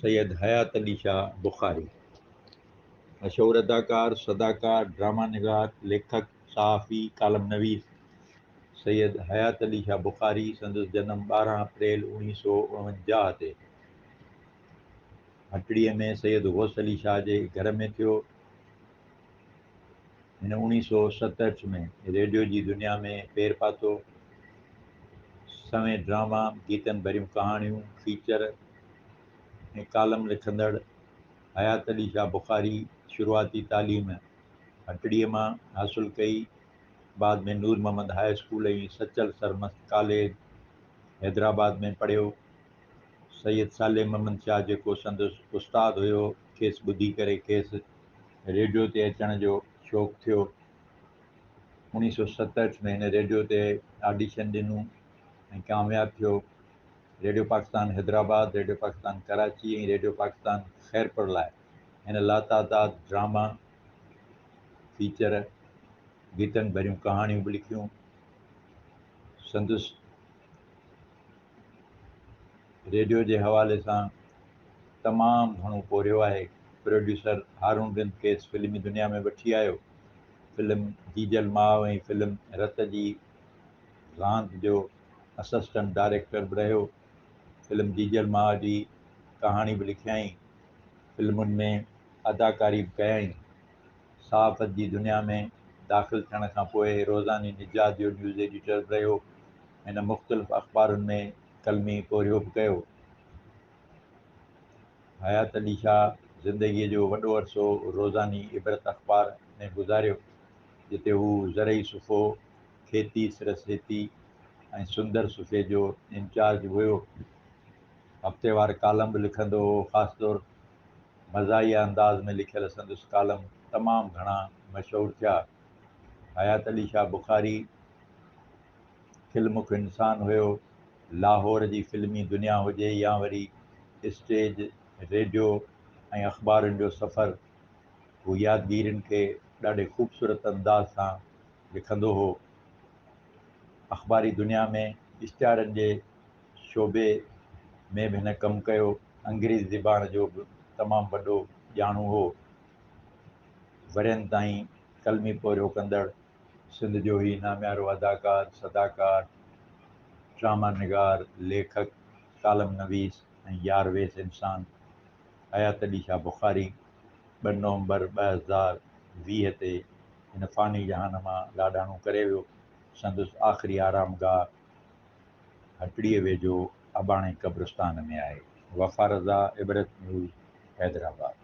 سيد حيات علي شاهه بخاري، مشهور اداڪار، صداڪار، ڊراما نگار، ليکڪ، صحافي، ڪالم نويس سيد حيات علي شاهه بخاري سندس جنم 12 اپريل 1949 تي هٽڙيء ۾ سيد غوث علي شاهه جي گهر ۾ ٿيو. هن 1967 ۾ ريڊيو جي دنيا ۾ پير پاتو. سوين ڊراما، گيتن ڀريون ڪهاڻيون، فيچر ۽ ڪالم لکندڙ حيات علي شاهه بخاري شروعاتي تعليم هٽڙيء مان حاصل ڪئي. بعد ۾ Noor Muhammad high school ۽ Sachal Sarmast college Hyderabad ۾ پڙهيو. سيد صالح محمد شاهه جيڪو سندس استاد هيو، کيس ٻڌي ڪري کيس ريڊيو تي اچڻ جو شوق ٿيو. 1967 ۾ هن ريڊيو تي آڊيشن ڏنو ۽ ڪامياب ٿيو. Radio Pakistan Hyderabad, radio Pakistan Karachi ۽ radio Pakistan Khairpur لاء هن لاتعداد ڊراما، فيچر، گيتن ڀريون ڪهاڻيون به لکيون. سندس ريڊيو جي حوالي سان تمام گهڻو پورهيو آهي. پروڊيوسر هارون رند کيس فلمي دنيا ۾ وٺي آيو. فلم جيجل ماء ۽ فلم رت جي راند جو اسسٽنٽ ڊائريڪٽر به رهيو. فلم جيجل ماء جي ڪهاڻي به لکيائين. فلمن ۾ اداڪاري به ڪيائين. صحافت جي دنيا ۾ داخل ٿيڻ کان پوء روزاني نجات جو نيوز ايڊيٽر به رهيو. هن مختلف اخبارن ۾ قلمي پورهيو به ڪيو. حيات علي شاهه زندگيء جو وڏو عرصو روزاني عبرت اخبار ۾ گذاريو، جتي هو زرعي صفحو، کيتي سرسيتي ۽ سندر صفحي جو انچارج به هيو. هفتيوار ڪالم به لکندو هو. خاص طور مزاحيه انداز ۾ لکيل سندس ڪالم تمام گهڻا مشهور ٿيا. حيات علي شاهه بخاري کلمک انسان هيو. لاهور جي فلمي دنيا هجي يا وري اسٽيج، ريڊيو ۽ اخبارن جو سفر، هو يادگيرين کي ڏاڍي خوبصورت انداز سان لکندو هو. اخباري دنيا ۾ اشتهارن جي شعبي ۾ به هن ڪم ڪيو. انگريزي زبان جو به تمام وڏو ڄاڻو هو. ورهين تائين قلمي پورهيو ڪندڙ سنڌ جو هي ناميارو اداڪار، صداڪار، ڊراما نگار، ليکڪ، ڪالم نويس ۽ يار ويس انسان حيات علي شاهه بخاري 2 نومبر 2020 تي هن فاني جهان مان لاڏاڻو ڪري ويو. سندس آخري آرامگاهه هٽڙيء ويجهو اباڻي قبرستان ۾ آهي. وفا رضا، عبرت نيوز، حيدرآباد.